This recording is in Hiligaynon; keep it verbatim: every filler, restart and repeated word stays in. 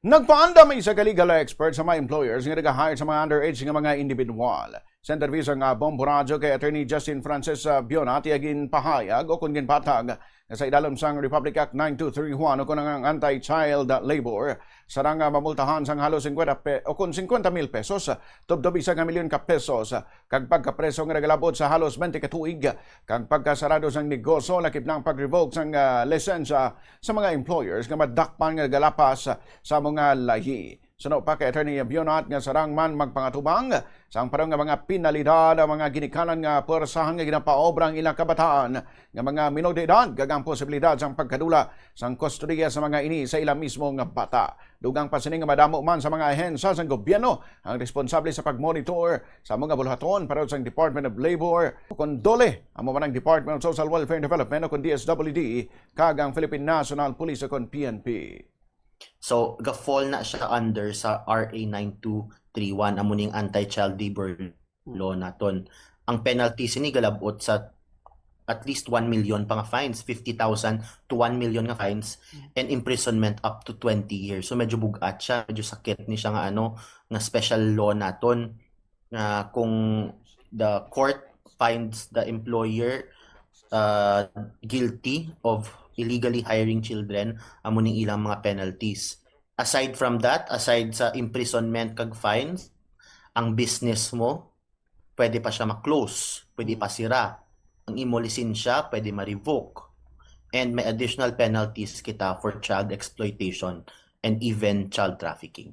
Nagpaandam ang isa ka legal expert sa mga employers nga nag-hire sa mga underage nga mga individual. Sa interview sang Bombo Radyo kay Attorney Justin Francis, ah, Bionat, iya ginpahayag o kon ginpatag nga sa idalom sang Republic Act nine two three one o kon ang anti-child labor, sarang nga mamultahan sang halos singkwenta pe-, o kon singkwenta mil pesos, tubtob isa ka milyon ka pesos, kag pagkapreso nga nagalabot sa halos twenty ka tuig, kag pagkasarado sang negosyo, lakip na ang pag-revoke sang, ah, lisensya sa mga employers nga madakpan nga nagalapas sa mga lahi. Suno pa kay Attorney Bionat nga sarang man magpangatubang sang pareho nga mga penalidad ang mga ginikanan nga puwersahan nga ginapaobra ang ilang kabataan nga mga minor de edad, kag ang posibilidad sang pagkadula sang kustodiya sa mga ini sa ila mismo nga bata. Dugang pa sini nga madamo man sa mga ahensya sang gobyerno ang responsable sa pagmonitor sa mga buluhaton, pareho sang Department of Labor, o kon DOLE, amo man ang Department of Social Welfare and Development, o kon D S W D, kag ang Philippine National Police, o kon P N P. So, ga-fall na siya under sa R A nine two three one, amo ning anti-child labor law naton. Ang penalty sini galabot sa at least one million pa nga fines, fifty thousand to one million nga fines, and imprisonment up to twenty years. So, medyo bugat siya, medyo sakit ni siya nga ano, nga special law naton, nga kung the court finds the employer, uh, guilty of illegally hiring children, amo ning ilang mga penalties. Aside from that, aside sa imprisonment kag fines, ang business mo, pwede pa siya ma-close, pwede ipasira. Ang imo lisensya, pwede ma-revoke. And may additional penalties kita for child exploitation and even child trafficking.